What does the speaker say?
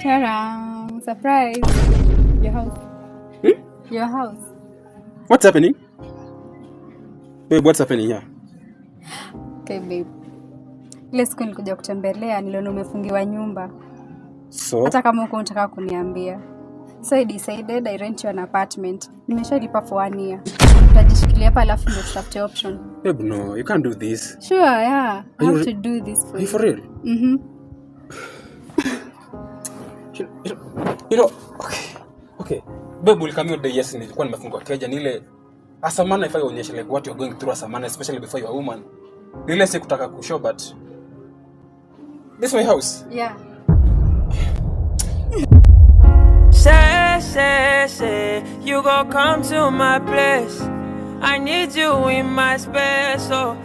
Ta-da! Surprise! Your house. Hmm? Your house. What's happening? Babe, what's happening here? Okay, babe. Ile siku nilikuja kutembelea niliona umefungiwa nyumba. So, Hata kama huko unataka kuniambia. So I decided I rent you an apartment. Nimeshalipa for one year. Utajishikilia hapa alafu ndio tutafute option. Babe, no, you can't do this. Sure, yeah. I Are you have to do this for Are you you. for real? Mhm. Okay. Babe, ulicome hiyo day, yes, nilikuwa nimefungwa keja. Ni ile as a man haifai uonyeshe like what you're going through as a man, especially before you're a woman. Ni ile sikutaka kushow, but this is my house. Yeah. Say, say, say, you go come to my place. I need you in my space, oh.